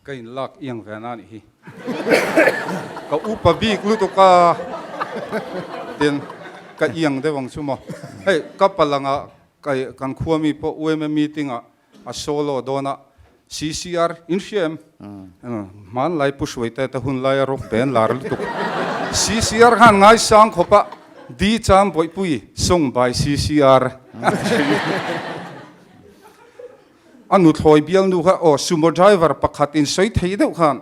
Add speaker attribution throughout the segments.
Speaker 1: Ka in lak iang ve na nih hi. Ka upa bik lutuk a tin ka iang deuh ang chu maw. Hei ka palanga kan khua mi pawh UMA meeting ah a solo dawn a CCR in hria em? Hmanlai Pu Hruaite te hun laia rock band lar lutuk CCR khan ngaisang khawp a Di Cham Bawihpui song by CCR a nuthlawi bialnu kha aw sumo driver pakhat in sawi thei deuh khan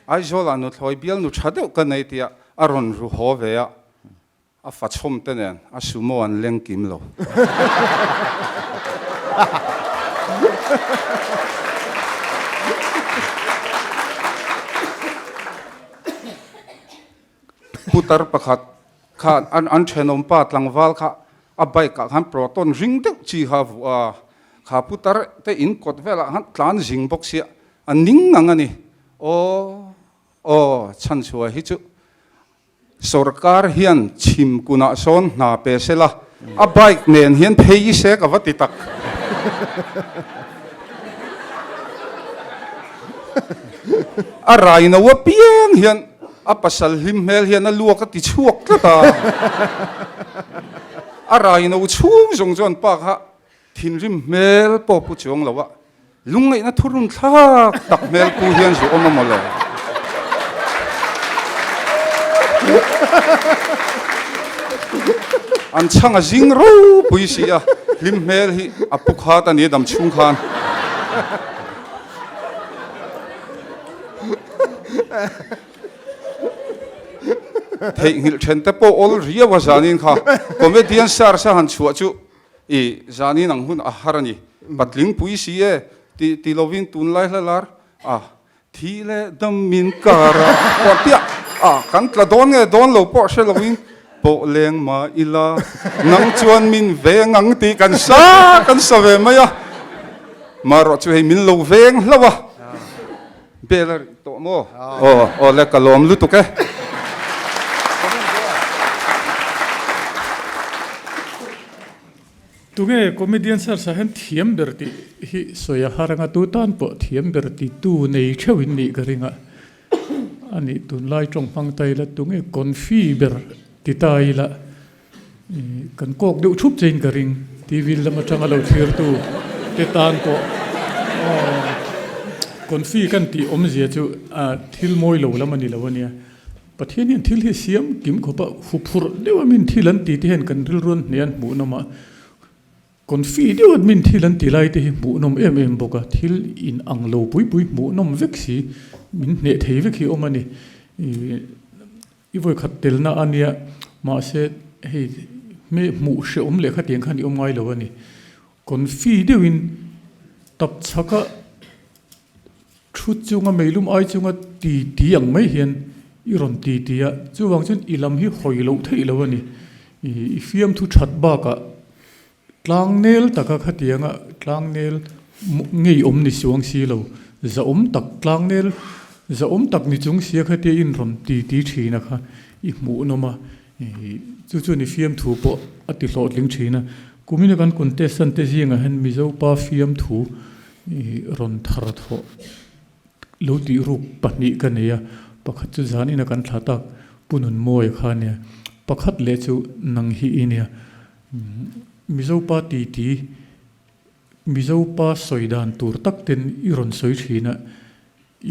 Speaker 1: Aizawl ah nuthlawi bialnu tha deuh ka nei tia a rawn ru haw ve a A fachhawm te nen a sumo an leng kim lo. Putar pakhat khan an thenawm pa tlangval kha a bike ah khan proton ring deuh chi kha a vuah a, kha putar te in kawt velah khan tlan zing bawk sia a ning ang a ni. Aw aw chhanchhuah hi chu Sorkar hian chhim kunah sawn hna pe se la, a bike nen hian phei i se ka va ti tak. A rai no apiang hian a pasal hlim hmel hian a luak a ti chhuak tlat a. A rai no chhung zawng chuan pa kha thinrim hmel pawh pu chuang lo a, lungngaihna thurun thlak tak hmel pu hian zu awm a maw le? An chhang a zing ropui si a, hlim hmel hi a pu khat a ni dam chhung khan. Theihnghilh then te pawh awl riau a zanin kha comedian star sa han chhuah chu I zanin ang hun a har a ni. Patling pui si e, ti ti lovin tunlai hla lar a thi leh dam min kar a pawh piah a kan tla dawn nge dawn lo pawh hre lovin pawh leng mah ila nang chuan min veng ang tih kan sa kan sa ve mai a marawh chu hei min lo veng hlauh a bel a rih tawh maw aw aw le ka lawm lutuk e.
Speaker 2: Tunge comedian search ah hian thiam ber tih hi sawi a har anga tu tan pawh thiam ber ti tu nei theuh in nih ka ring a, a nih tunlai tawng hmang ta ila tunge confi ber ti ta ila Kan kawk deuh thup chein ka ring. TV lam atanga lo thlirtu te tan pawh confi kan tih awmzia chu thil mawi lo lam a ni lo a nia. Pathian hian thil hi siam kim khawp a, huphurh deuh a min thil an ti te hian kan rilruan hneh an hmuh nawm a. Confi deuh a min thil an ti lai te hi hmuh nawm em em bawk a, thil in ang lo pui pui hmuh nawm vek si, min hneh thei vek hi awm a ni. I vawikhat telna a nia, mahse hei hmeh hmuh hrehawm leh khatiang khan i awm ngai lo a ni. Confi deuhin tap chhaka thu chunga meilum ai chunga ti ti ang mai hian i rawn ti ti a, chuvang chuan i lam hi hawi loh theih lo a ni. I fiamthu that bakah tlangnel taka khatianga tlangnel ngeiawm ni suang si lo, zahawm tak tlangnel zahawm tak ni chung sia khatia in rawn ti ti thin a kha i hmuhnawm a, chu chuan i fiamthu pawh a ti hlawhtling thin a. Kumina kan contestant te zingah hian Mizo pa fiamthu rawn thar thawh lo tih ruk pahnih ka nei a, pakhat chu zanina kan thla tak Pu Nunmawia kha a nia, pakhat leh chu nang hi i nia. Mizo pa ti ti. Mizo pa sawi dan tur tak ten i rawn sawi thin a,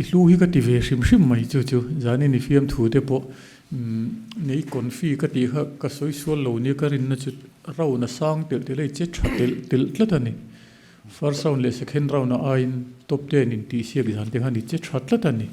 Speaker 2: i hlu hi ka ti ve hrim hrim mai chu chu zanin i fiamthu te pawh nei confi ka tih kha ka sawi sual lo nia ka rinna chu round a sang telh telh a i che tha telh telh tlat a ni. First round leh second round a aiin top ten in tihsiak zan te khan i che tha tlat a ni.